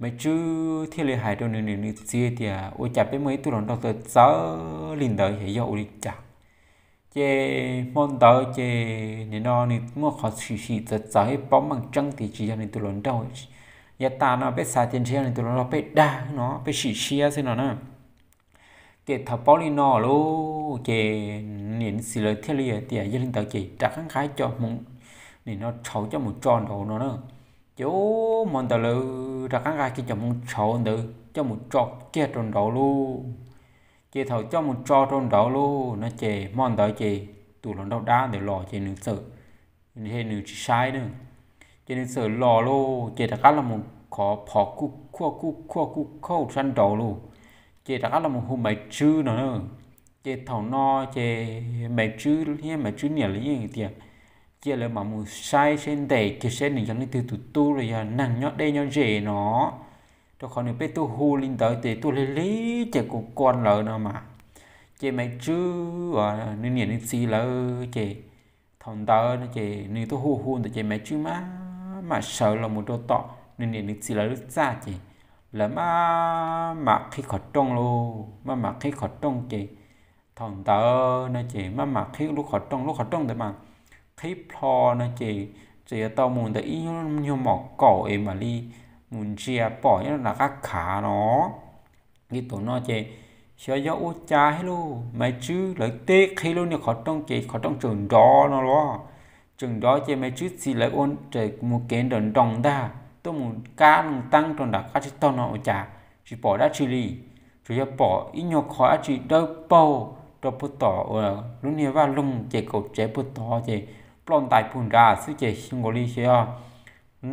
Maiv Tswb thiaj li hais rau nws niam nws txiv tias ua cas peb muaj ib tug hluas nraug txawv txawv li ntawd es yog ua li cas. Ces hmo ntawd ces nim no nws muaj qhov sim sim txawv txawv ib pob meej tseeb tias tsis yog nws tus hluas nraug. Yav tas no peb xav tias ntshe yog nws tus hluas nraug peb dag no peb sim siab xwb no na. Ces thaum paub li no lauj ces niam txiv lawv thiaj li tias yog li ntawd ces rov qab nqa cov hmoov nim no tshauv coj mus tso nraud no na. Ces hmo ntawd lawv rov qab nqa kiag cov hmoov tshauv ntawd coj mus tso kiag rau nraud lauj. Ces thaum coj mus tso rau nraud lauj no ces hmo ntawd ces tus hluas nraug dab ntawd los ces nws txawm, nws tsis saib na, ces nws txawm los lauj ces rov qab los mus khov phov kuj khuaj kuj khuaj kuj khauj sab nraud lauj. Ces rov qab los mus hu Maiv Tswb no na. Ces thaum no ces Maiv Tswb thiab Maiv Tswb niam lawv yeej tias cia lawv mam mus saib seb ntes kiag seb nws yog leej twg tus tub los yog neeg nyob deb nyob ze no, rau qhov nws peb tuaj hu li ntawd ces tuaj lig lig ces kuv kua lawv no mas. Ces Maiv Tswb uas nws niam nws txiv lawv ces thaum ntawd no ces nws tuaj hu hu ntawd ces Maiv Tswb maj mam sawv los mus rau tom nws niam nws txiv lawv lub txaj ces lawv maj mam qhib qhov rooj lauj, maj mam qhib qhov rooj ces thaum ntawd no ces maj mam qhib lub qhov rooj, lub qhov rooj ntawd mas qhib plho no ces txawm yuav tau mus ntawm ib nyuag mom kaum es mam li mus ntsia pom nyob rau nram qab khav no. Li thaum no ces xyov yog ua cas thiab lauj, Maiv Tswb lawv tib qhib lub niag qhov rooj ces qhov rooj tseem nrov no los, tseem nrov ces Maiv Tswb txiv lawv ua mus kev nrawm nroos ntag tuaj mus kab loo teeb rau nram qab tsib taug no ua cas tsis pom dab tsi li, tsuas yog pom ib nyuag qho dab tsi dawb paug rau puag tom lub niag vaj loog ces kaum tsev puag tod ces ploj ntais puag nrad xwb ces xyov nkaus li xyov yog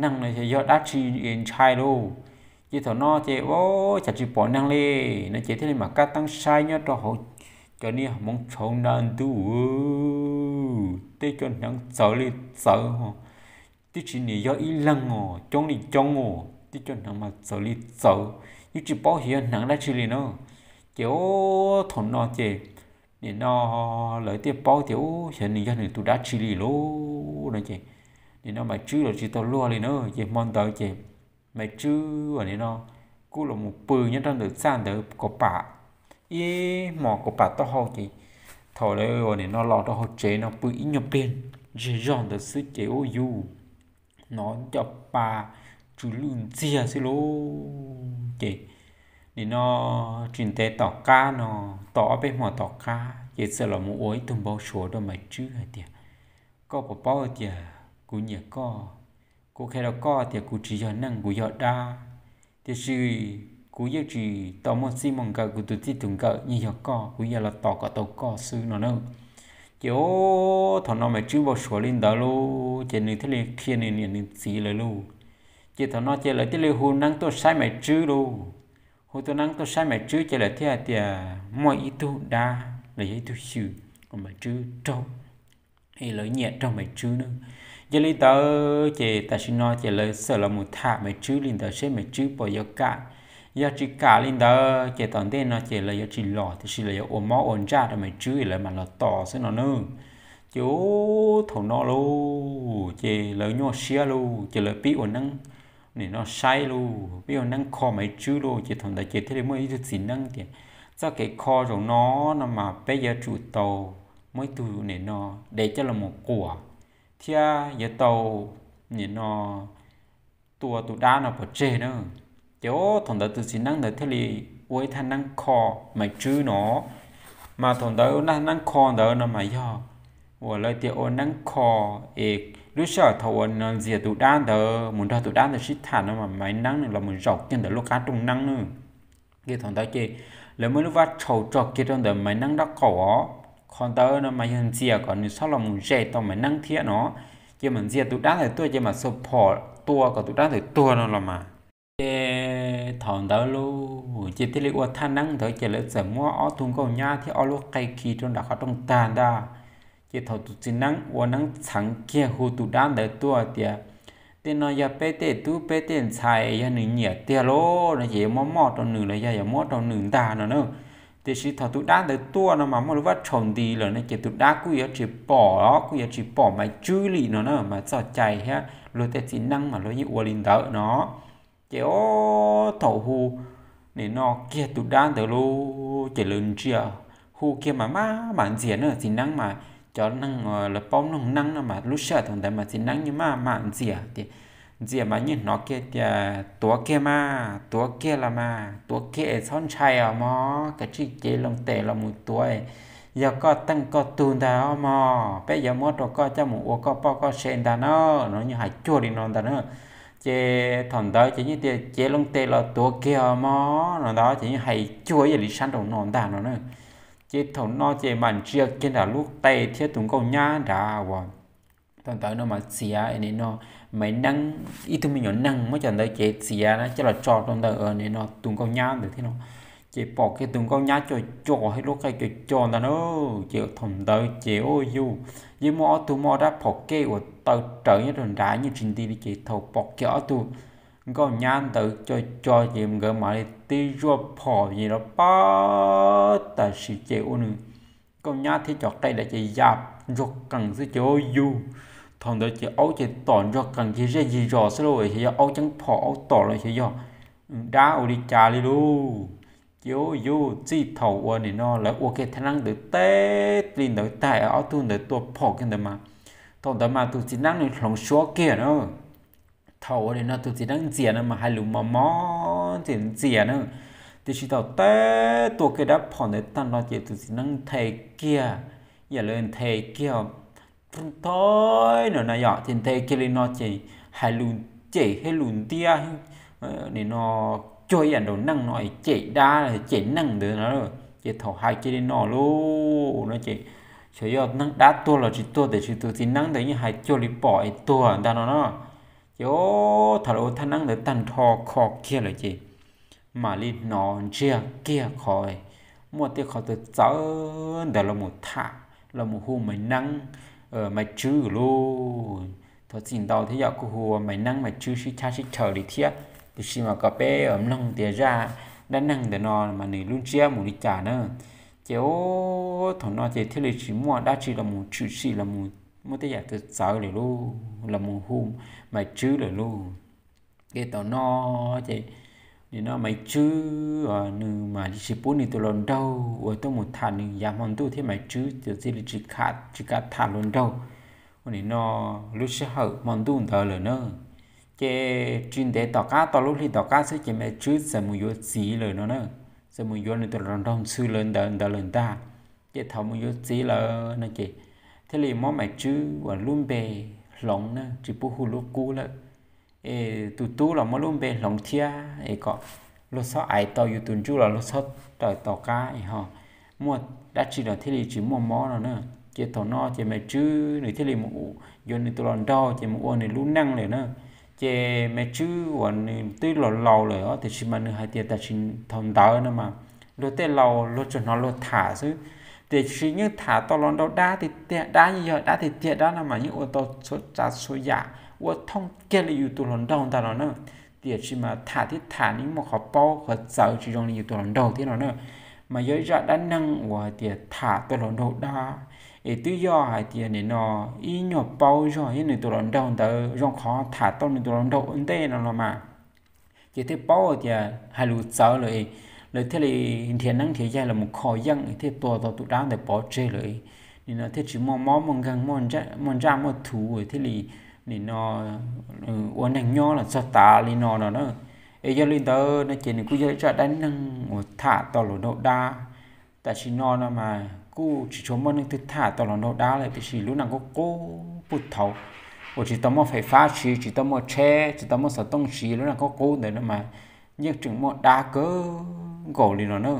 neeg los xyov yog dab tsi ntshai lauj. Ces thaum no ces ua cas tsis pom neeg li no ces thiaj li mam kab teeb saib nyob rau hauv cov niag hmoov tshauv na ntuj, tej cov hneev txawv li txawv, twb tsis nim yog ib leeg os, coob li coob os, tej cov hneev mas txawv li txawv, yeej tsis paub xyov yog hneev dab tsi li na. Ces thaum no ces nim no lawv thiaj paub tias ub xyov nws yog nws tus dab tsi li lauj no ces nim no Maiv Tswb los tsis tau luag li na. Ces hmo ntawd ces Maiv Tswb uas nim no kuj los mus pw nyob rau ntawm txaj ntawd kaum pam, ib hmos kaum pam taub hau ces thaum lawv uas nim no los rau hauv tsev no pw ib nyuag pliag ntsiag zog ntawd xwb ces ub yus hnov cov pa tsw lwj ntxiag xwb lauj. Ces nim no tsis ntev tom qab no, tau ob peb hmos tom qab ces txawm los mus ua ib tug npau suav rau Maiv Tswb hais tias, koj puas paub tias kuv nyiam koj, kuv qhia rau koj tias kuv tsis yog neeg, kuv yog dab, tiam sis kuv yeej tsis tau muaj txij muaj nkawm, kuv tus txij tus nkawm yeej yog koj, kuv yeej los tos kom tau koj xwb no na. Ces thaum no Maiv Tswb npau suav li ntawd lauj ces nws thiaj li qhia nws niam nws txiv lawv lauj. Ces thaum no ces lawv thiaj li hu neeb tuaj saib Maiv Tswb lauj. Hu tuaj neeb tuaj saib Maiv Tswb ces lawv thiaj hais tias muaj ib tug dab los yog ib tug xywm uas Maiv Tswb raug, es lawv nyiam raug Maiv Tswb na. Yog li ntawd ces tam sim no ces lawv txawm los mus tham Maiv Tswb li ntawd seb Maiv Tswb puas yuav kam. Yog tsis kam li ntawd ces tom ntej no ces lawv yuav tsis los, tiam sis lawv yuav ua mob ua ntsaj rau Maiv Tswb lawv mam los tos xwb no na. Ces thaum no lauj ces lawv nyuaj siab lauj ces lawv pib ua neeb, nim no saib lauj, pib ua neeb kho Maiv Tswb lauj. Ces thaum ntawd ces thiaj li muaj ib tug txiv neeb tias, txoj kev kho zaum no no mas peb yuav tsum tau muab ib tug nim no dev coj los mus quas thiab yuav tau nim no tua tus dab no pov tseg na. Ces thaum ntawd tus txiv neeb ntawd thiaj li ua ib thaj neeb kho Maiv Tswb no. Mas thaum ntawd thaj neeb kho ntawd no mas yog uas lawv tias ua neeb kho, es lub sij hawm thaum uas no ntxias tus dab ntawd mus nrog tus dab ntawd sib tham no mas Maiv Neeb nws los mus zaum kiag ntawm lub qab rooj neeb na. Ces thaum ntawd ces lawv muaj lub vab tshaus tso kiag rau ntawm Maiv Neeb nraub qaum os. Qhov ntawd no mas yog ntxias kom nws txhob los mus ze tau Maiv Neeb thiab no. Ces mam ntxias tus dab ntawd tuaj ces mam xuas phom tua kom tus dab ntawd tuag no los mas. Ces thaum ntawd lauj ces thiaj li ua thaj neeb ntawd ces lawv txawm muab ob tug nkauj nyab thiab ob lub qe khi rau nram qhov rooj tag ntag. Ces thaum tus txiv neeb ua neeb txheev kiag hu tus dab ntawd tuaj tias, tej no yog peb tej tub peb tej ntxhais, yog nws nyiam tiag lauj no ces yuav muab moj rau nws los yog yuav muab rau nws ntag no na. Tiam sis thaum tus dab ntawd tuaj no mas muaj lub vab tshaus nti lawm no ces tus dab kuj yuav tsis pom, kuj yuav tsis pom Maiv Tswb li no na, mas txoj cai thiab luag tej txiv neeb mas luag yeej ua li ntawd no. Ces thaum hu nim no kiag tus dab ntawd lauj ces lawv ntsia, hu kiag mas maj mam ntxias na, txiv neeb mas cov neeg lawv paub mloog neeb no mas lub sij hawm thaum ntawd mas txiv neeb yeej maj mam ntxias tias, ntxias mas yeej hnov kiag tias, tuav kiag mas, tuav kiag los mas, tuav kiag es txhob ntshai os mog, kav tsij cev loo tes los mus tuav, yog koj teej koj tug ntag os mog, peb yuav muab rau koj coj mus ua koj poj koj sev ntag na, no yeej hais cuag li no ntag na. Ces thaum ntawd ces yeej tias cev loo tes los tuav kiag os mog no ntag, ces yeej hais cuag ib yam li sab nraum no ntag no na. Ces thaum no ces mam ntsia kiag nram lub qe thiab tus nkauj nyab nrad uas thaum ntawd no mas txiav nim no Maiv Neeb ib tug me nyuam neeg, muab cov ntawd cev txiav na coj los tso rau ntawm nim no tus nkauj nyab ntawd thiab no. Ces pom kiag tus nkauj nyab co co, lub qe co co ntag na. Ces thaum ntawd ces ua yus yeej muaj ob tug muaj ob rab phom kej uas taw rawv nyob rau nrad yeej tsis nti li, ces thaum pom kiag ob tug nkauj nyab ntawd co co ces nkawd mam li tib zuaj phom ces los pab tam sim ces ua nws nkauj nyab thiab cov qe ntawd ces ya ntsuag qees xwb ces ua yus. Thaum ntawd ces aub ces tom ntsuag qees ces zej zis zos xwb lauj, xyov yog aub ceeb phom aub tom los xyov yog dab ua li cas li lauj. Ces ua yus txij thaum uas nim no lawv ua kiag thaj neeb ntawd teb li ntawd tag ob tug ntawd tua phom kiag ntawd mas, thaum ntawd mas tus txiv neeb nws hloov suab kiag na. Thaum uas nim no tus txiv neeb ntxias no mas hais lus mos mos ntxias ntxias na. Tiam sis thaum teb tua kiag rab phom ntawd tag nrho ces tus txiv neeb nthe kiag, yam li nthe kiag thawj no na yom, ces nthe kiag li no ces hais lus cem thiab lus ntiab nim no cuag ib yam nraum neej no cem dab cem neeg ntawd no. Ces thaum hais kiag li no lauj no ces, xyov yog neeb dab tuag los tsis tuag tiam sis tus txiv neeb ntawd yeej hais cuag li pom es tuag ntag no na. Ces thaum lawv ua thaj neeb ntawd tag nrho kho kiag lawm ces mam li hnov ntsiag kiag qhov muaj tej qhov txawv txawv ntawd los mus tham, los mus hu Maiv Neeb, Maiv Tswb lauj. Thov txim ntau thiab yom, kuj hu ua Maiv Neeb Maiv Tswb sib chab sib chaws li thiab, tiam sis mas kom peb mloog tias zaj dab neeg ntawm no mas nws lub ntsiab mus li cas na. Ces thaum no ces thiaj li tsis muaj dab tsi los mus tshwm sim los mus muaj tej yam txawv txawv lawm lauj, los mus hu Maiv Tswb lawm lauj. Ces thaum no ces nim no Maiv Tswb nws mam li tsis pub nws tus hluas nraug uas tuaj mus tham nws yav hmo ntuj thiab Maiv Tswb txawm cia li tsis kam tham hluas nraug ua nim no lub sij hawm hmo ntuj ntawd lawm na. Ces tsis ntev tom qab tau lub hli tom qab xwb ces Maiv Tswb txawm mus yuav txiv lawm no na, txawm mus yuav nws tus hluas nraug ntxhw lawm ntawd ntawd lawm ntag. Ces thaum mus yuav txiv lawm no ces thiaj li muab Maiv Tswb uas lub npe Hloov na, tsis pub hu lub qub lawm. Es tus tub los muab lub npe Hloov thiab es kom luag txhob aiv tau yus tus ntsuj los luag txhob raws tom qab es ho muaj dab tsi los thiaj li tsis muaj mob no na. Ces thaum no ces Maiv Tswb nws thiaj li mus yuav nws tus hluas nraug ces mus ua nws lub neej lawm na. Ces Maiv Tswb uas nws twb laus laus lawm os, tiam sis mas nws hais tias tam sim thaum ntawd no mas luag tej laus luag tsuas hnov luag tham xwb, tiam sis yeej tham tau hluas nraug dab tiag tiag, dab yeej yog dab tiag tiag, dab no mas yeej ua tau txhua tsav txhua yam, ua thooj kiag li yus tus hluas nraug ntag no na. Tiam sis mas tham thiab tham nws muaj qhov paub qhov txawv tsis zoo li yus tus hluas nraug thiab no na. Mas yog ib zaj dab neeg uas hais tias tham tau hluas nraug dab, es twb yog hais tias nim no ib nyuag paub zog thiab nws tus hluas nraug ntawd zoo qhov tham tau nws tus hluas nraug ua ntej no los mas, ces thiaj paub hais tias hais lus txawv lawm, lawv thiaj li nrhiav neeb nrhiav yaig los mus kho yeej thiaj tua tau tus dab ntawd pov tseg lawm. Nim no thiaj tsis muaj mob muaj nkeeg, muaj ntsaj muaj thuv thiaj li nim no ua neeg nyob los txog tas li no no na. Es yog li ntawd no ces nws kuj yog ib zaj dab neeg uas tham tau hluas nraug dab. Tam sim no no mas kuj tsis tshua muaj neeg twg tham tau hluas nraug dab lawm, tiam sis lub neej qub qub puag thaum uas tsis tau muaj fais fab siv, tsis tau muaj tsheb, tsis tau muaj xov tooj siv, lub neej qub qub ntawd no mas yeej tseem muaj dab kawg nkaus li no na.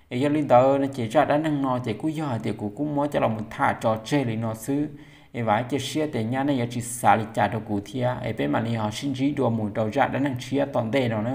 Es yog li ntawd no ces zaj dab neeg no ces kuj yog hais tias kuv kuj muab coj los mus tham tso tseg li no xwb. Es vam cia siab tias nyab nej yuav tsis xav li cas rau kuv thiab, es peb mam li ho sib ntsib dua mus rau zaj dab neeg tshiab tom ntej no na.